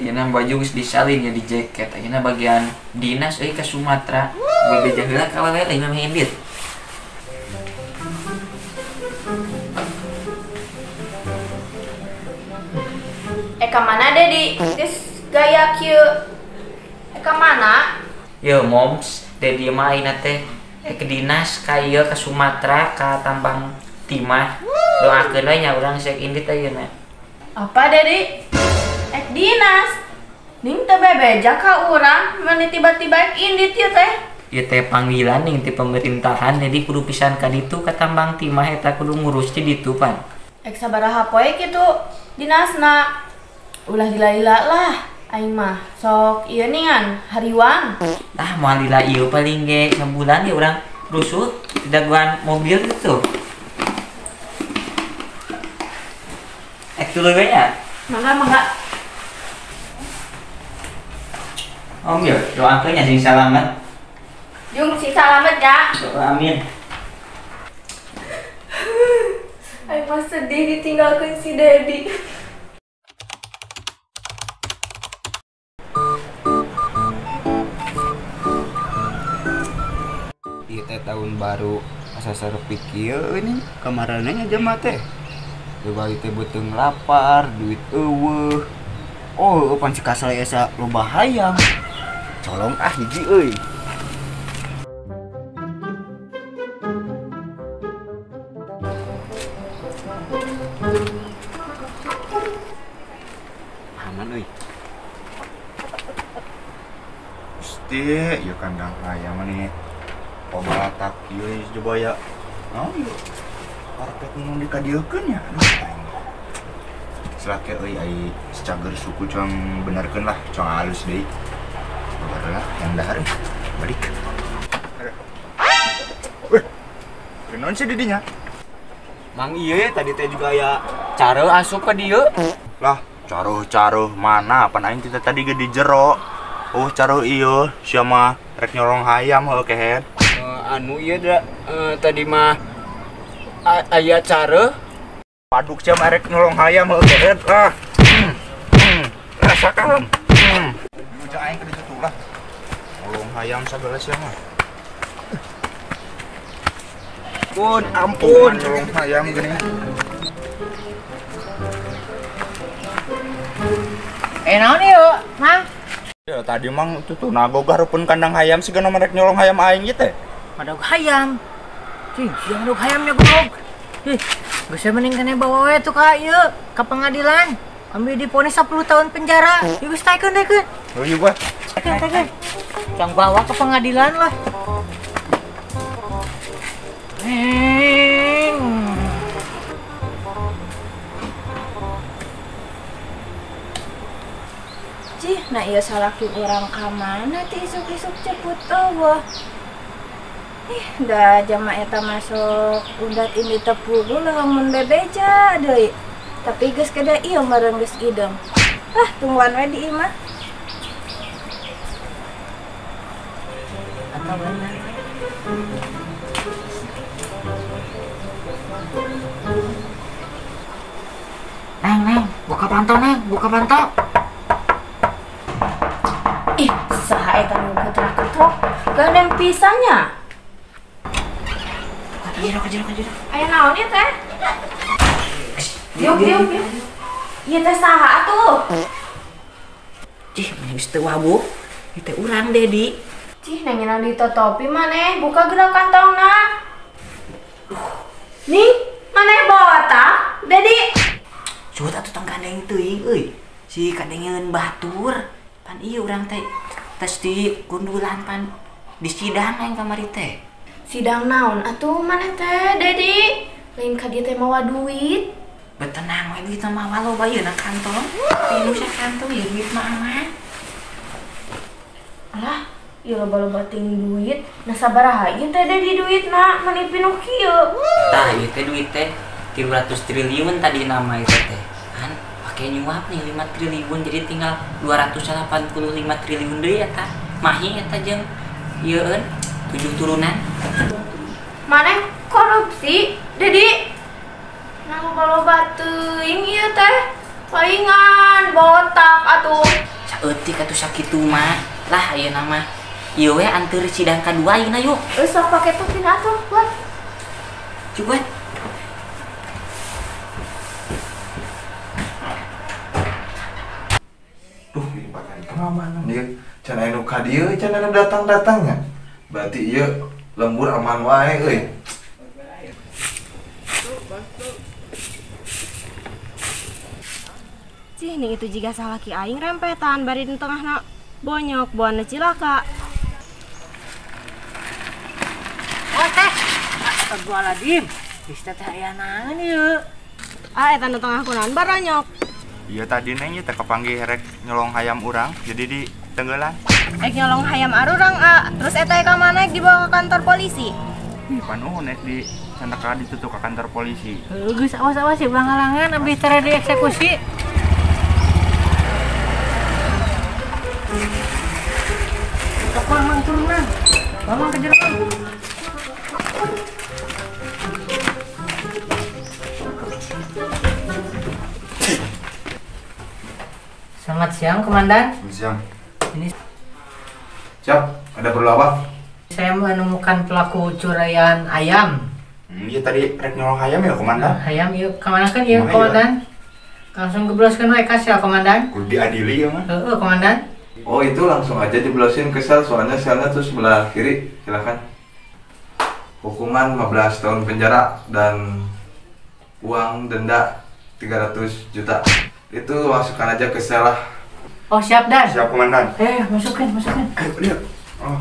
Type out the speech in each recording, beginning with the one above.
Ayeuna baju geus disalin jadi jaket. Ayeuna bagian dinas euy ka Sumatera. Bebeja heula ka wewe euy memeh indit. Ka mana Dedi? Geus gaya kieu. Ka mana? Yo moms, Dedi mah ayeuna teh ke dinas ka ieu ka Sumatera ka tambang timah. Doakeun we nya urang sek indit ayeuna. Apa Dedi? Ek dinas. Ning teu bebeja ka urang, meni tiba-tiba ek indit ieu teh. Ieu teh panggilan ning ti pemerintahan, jadi kudu pisan ka ditu ka tambang timah eta kudu ngurus di ditu pan. Ek sabaraha poe kitu dinasna. Ulah lila-lila lah aing mah. Sok ieu ningan hariwang. Tah moal lila ieu paling ge sabulan ya urang rusuh daguan mobil gitu. Ek tuluy we nya. Mangga mangga. Om yo, doakeun nya sing salamet. Jung sing salamet ya. Doa amin. Aing mah sedih ditinggalkeun si Dedi. Ieu teh tahun baru asa sarepi kieu ini kamarana nya jema teh. Deui teh beuteung lapar, duit eueuh. Oh, pan si kasal esa loba hayam. Colong ah hiji euy. Aman euy. Gusti, ieu kandang hayam nih. Pabalatak ieu coba ya. Naon ieu? Karpet nu dikadieukeun nya. Aduh aing. Selake euy ai secager suku cuang benerkeun lah, cuang halus deui. Barulah yang dahar balik. Weh. Kunaon sih didinya? Mang ieu tadi teh juga aya cara asup ka dieu. Lah, caruh-caruh mana pan aing teh tadi ge di jero. Oh, caruh ieu sia mah rek nyolong hayam heuh kehed. Anu ieu da tadi mah aya cara paduk sia mah rek nyolong hayam heuh kehed. Ah. Rasakan. Ujang aing ke ditu lah. Nyolong hayam sagala sia mah. Ampun, ampun nyolong hayam geuning. Naon ieu, Mang? Ya tadi mang itu tuh nagog hareupeun kandang hayam sigana mah rek nyolong hayam aing ieu teh. Madog hayam. Cing, sia madog hayamnya goblok. Ih, geus mending kene bawa we tuh ka ieu ka pengadilan. Ambil diponis 10 tahun penjara. Ieu geus taekeun dekeun. Oh iya gua. Taekeun. Cang bawa ke pengadilan lah. Cih, nah iya salaki urang ka mana ti isuk-isuk ceput eueuh. Ih, da jama eta masuk undat ini tepugu leuweung mun bebeja deui. Tapi geus kada ieu meureun geus idem. Ah, tungguan we di imah. Atau bener. Neng, neng, buka panto neng, buka panto. Ih, saha eta nu ketrok-ketrok? Gandeng pisannya. Jero, jero, jero. Aya naon ieu teh? Diuk, diuk, diuk. Ieu teh saha atuh? Cih, meni geus teu wabuk. Ieu teh urang Dedi. Cih, nang ditotopi maneh, buka geura kantongna. Nih, maneh botak, Dedi. Suut atuh tong gandeng teuing euy. Si kadengeun batur. Pan ieu urang teh tes di gundulan pan di sidang aing kamari teh. Sidang naon atuh maneh teh, Dedi? Lain ka dieu teh mawa duit. Betenang we duit mah loba ieu na kantong. Pinuh sa kantong ieu duit mah aman. Alah, ieu loba-loba ting duit. Nah sabaraha ieu teh Dedi duitna meni pinuh kieu. Tah ieu teh duit teh 300 triliun tadi nama itu teh. Kan pakai nyuap nih 5 triliun jadi tinggal 285 triliun deui eta. Mahi eta jeung ieu 7 turunan. Maneh korupsi, Dedi? Nah loba-loba teuing ieu teh. Palingan botak atuh. Saeutik atuh sakitu mah. Lah ayeuna mah. Ieu we anteur sidang kadua ayeuna yuk. Geus sok pake tuh pina atuh, buat. Coba. Duh, ini pakaian pengamanan ieu. Can aya nu ka dieu, can anu datang-datangnya. Berarti ieu lembur aman wae euy. Cih, nih itu jiga salaki aing rempetan bari di tengahna bonyok buana cilaka. Oh teh, astagfirullahaladzim. Geus teh aya naon ieu? Ah, eta nu tengah kunaon baronyok. Iya tadi neng ieu teh kapanggih rek nyolong hayam urang, jadi di tenggelan. Rek nyolong hayam arurang, ah. Terus eta ka mana dibawa ke kantor polisi? Ih, panuhun rek di candaka ditutup ke kantor polisi. Heuh, geus awas-awas ya ulah ngalangan abis teh dieksekusi. Mang turunan, mamang kejar mang. Selamat siang, Komandan. Selamat siang. Ini. Siap, ada perlu apa? Saya menemukan pelaku curaian ayam. Iya tadi rek nyolong ayam ya, Komandan? Ayam, yuk. Kemana kan ya, Komandan? Langsung gebloskan we kas ya, Komandan. Kudu diadili ya, mah. Heeh, Komandan. Oh itu langsung aja jeblosin ke sel, soalnya selnya tuh sebelah kiri, silakan. Hukuman 15 tahun penjara dan uang denda 300 juta. Itu masukkan aja ke sel lah. Oh siap Dan. Siap Komandan. Masukin, masukin. Ayo lihat. Oh.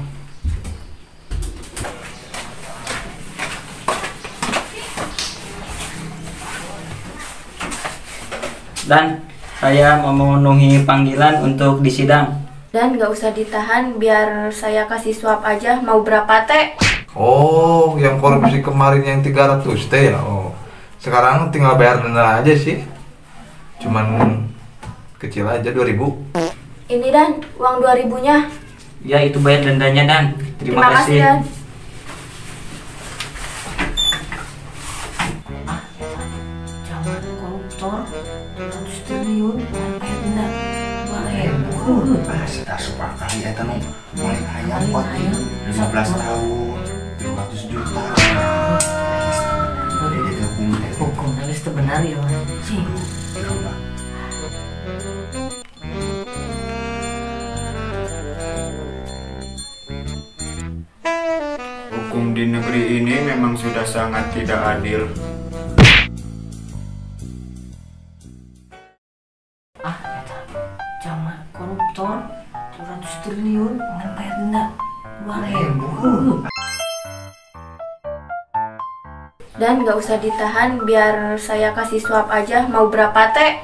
Dan saya memenuhi panggilan untuk disidang. Dan nggak usah ditahan, biar saya kasih suap aja, mau berapa teh? Oh, yang korupsi kemarin yang 300 teh ya? Oh. Sekarang tinggal bayar denda aja sih. Cuman kecil aja, 2000. Ini Dan, uang 2000-nya. Ya, itu bayar dendanya Dan. Terima kasih. Dan. Ah, jangan koruptor, 100 triliun, bayar denda. Ah, suka kali eta nu maling hayam kot 15 tahun 300 juta. Jadi hukum hukum geus teu benar ya, Mas. Hukum di negeri ini memang sudah sangat tidak adil. Ah, eta jama koruptor 200 triliun ngan bayar denda 2000. Dan nggak usah ditahan, biar saya kasih suap aja, mau berapa teh?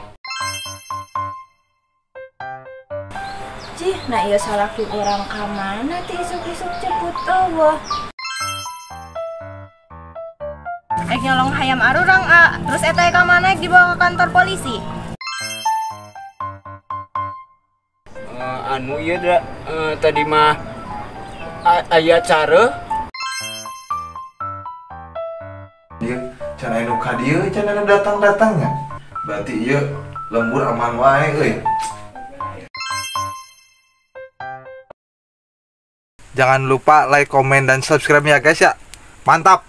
Cih, nah iya salaki orang ka mana teh isuk-isuk ceput eueuh. Rek nyolong hayam arurang, ah. Terus eta ka mana dibawa ke kantor polisi? Anu iya tadi mah aya cara. Ieu can aya nu ka dieu, can anu datang-datangnya. Berarti ieu lembur aman wae euy. Jangan lupa like, komen, dan subscribe ya guys ya. Mantap!